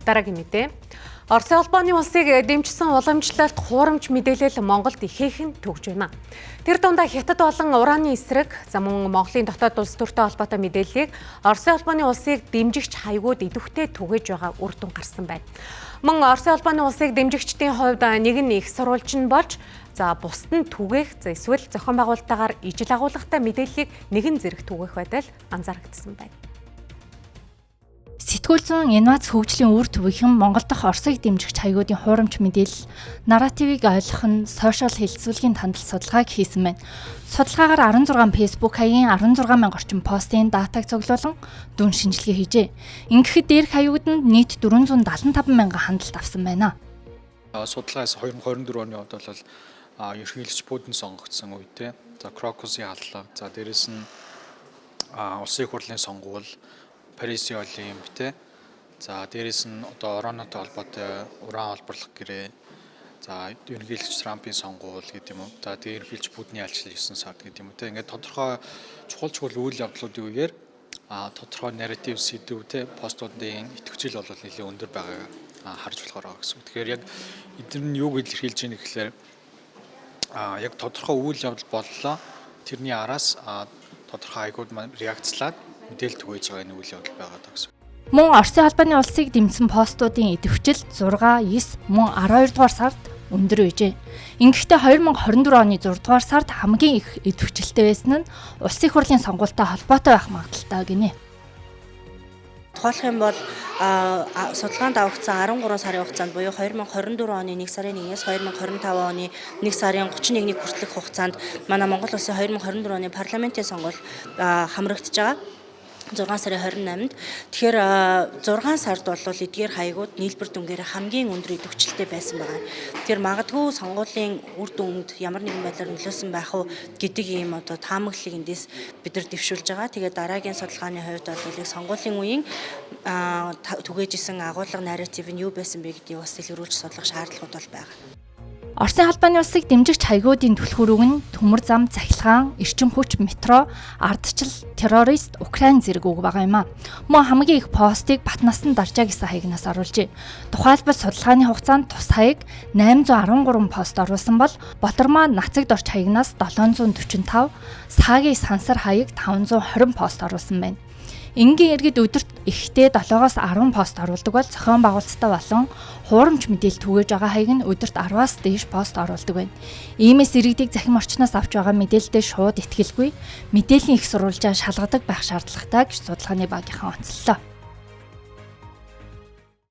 Дараагийн мэдээ. Оросын холбооны улсыг дэмжсэн уламжлалт хуурамч мэдээлэл Монголд ихээхэн төгж байна. Тэр дундаа Хятад болон Ураны эсрэг, за мөн Монголын дотоод улс төртэй холбоотой мэдээллийг Оросын холбооны улсыг дэмжигч хаягууд идэвхтэй түгээж байгаа үр дүн гарсан байна. Мөн Оросын холбооны улсыг дэмжигчдийн хувьд нэг нь их сурвалж нь болж, за бусд нь түгээх, за эсвэл зохион байгуулалтаагаар ижил агуулгатай мэдээллийг нэгэн зэрэг түгээх байдал анзаарагдсан байна. Сэтгүүл зүйн инновац хөгжлийн үр төвийнхэн Монгол дахь Оросыг дэмжигч хаягуудын хуурамч мэдээлэл, нарративыг ойлгох нь сошиал хэлэлцүүлгийн тандал судалгааг хийсэн байна. Судалгаагаар 16 Facebook хаягийн 16 мянга орчим постын датаг цуглуулан дүн шинжилгээ хийжээ. Ингэхэд дээрх хаягууд нь нийт 475 мянган хандалт авсан байна. Судалгаас 2024 оны хувьд бол ерөнхийлөгч Путин сонгогдсон үедээ, за Крокусын халдлага, за дээрэс нь улсын их хурлын сонгуул, Парисын Олимп те. За дээрэс нь одоо Оронотой холбоотой уран олборлох гэрээ. За ерөнхийлөгч Трампын сонгуул гэдэг юм уу. За тэгээ ерөнхийлөгч Путиний айлчлал 9 сард гэдэг юм уу те. Ингээд тодорхой чухал чухал үйл явдлуудын үеэр тодорхой нарратив сэдэв те постуудын идэвхжил бол нэлээд өндөр байгааг харж болохоор байгаа гэсэн. Тэгэхээр яг эдгээр нь юуг илэрхийлж байгаа гэхлээр яг тодорхой үйл явдал боллоо. Тэрний араас тодорхой хаягууд маань реакцлаад мэдээлэл түгээж байгаа энэ үйл явдал байгаа даа гэсэн. Мөн Оросын холбооны улсыг дэмжсэн постуудын идэвхжил 6, 9 мөн 12 дугаар сард өндөр байжээ. Ингэхдээ 2024 оны 6 дугаар сард хамгийн их идэвхжилтэй байсан нь улсын их хурлын сонгуультай холбоотой байх магадлалтай гинэ. Тухайлах юм бол судалгаанд авагдсан 13 сарын хугацаанд буюу 2024 оны 1 сарын 1-ээс 2025 оны 1 сарын 31-ний хүртэлх хугацаанд манай Монгол улсын 2024 оны парламентын сонгуул хамрагдаж байгаа. 6 сарын 28-нд. Тэгэхээр 6 сард бол эдгээр хаягууд нийлбэр дүнгээр хамгийн өндөр идэвхжилтэй байсан байгаа. Тэгэхээр магадгүй сонгуулийн үр дүнд ямар нэгэн байдлаар нөлөөсөн байх уу гэдэг ийм одоо таамаглалыг эндээс бид нар дэвшүүлж байгаа. Тэгээд дараагийн судалгааны хувьд бол яг сонгуулийн үеийн түгээж исэн агуулга нарратив нь юу байсан бэ гэдгийг бас дэлгэрүүлж судлах шаардлагууд бол байгаа. Оросын холбооны улсыг дэмжигч хаягуудын түлхүүр үг нь төмөр зам, цахилгаан, эрчим хүч, метро, ардчил, террорист, Украин зэрэг үг байгаа юм а. Мөн хамгийн их постыг Батнасан даржаа гэсэн хаягнаас оруулжээ. Тухайлбал судалгааны хугацаанд тус хаяг 813 пост оруулсан бол Ботормаа Нацаг дорч хаягнаас 745, Саагийн Сансар хаяг 520 пост оруулсан байна. Энгийн иргэд өдөрт ихтэй 7-оос 10 пост оруулдаг бол зохион байгуулалттай болон хуурамч мэдээлэл түгээж байгаа хаяг нь өдөрт 10-аас дээш пост оруулдаг байна. Иймээс иргэдийг захим орчноос авч байгаа мэдээлэлдээ шууд итгэлгүй, мэдээллийн их сурвалжаа шалгадаг байх шаардлагатай гэж судалгааны багийнхан онцоллоо.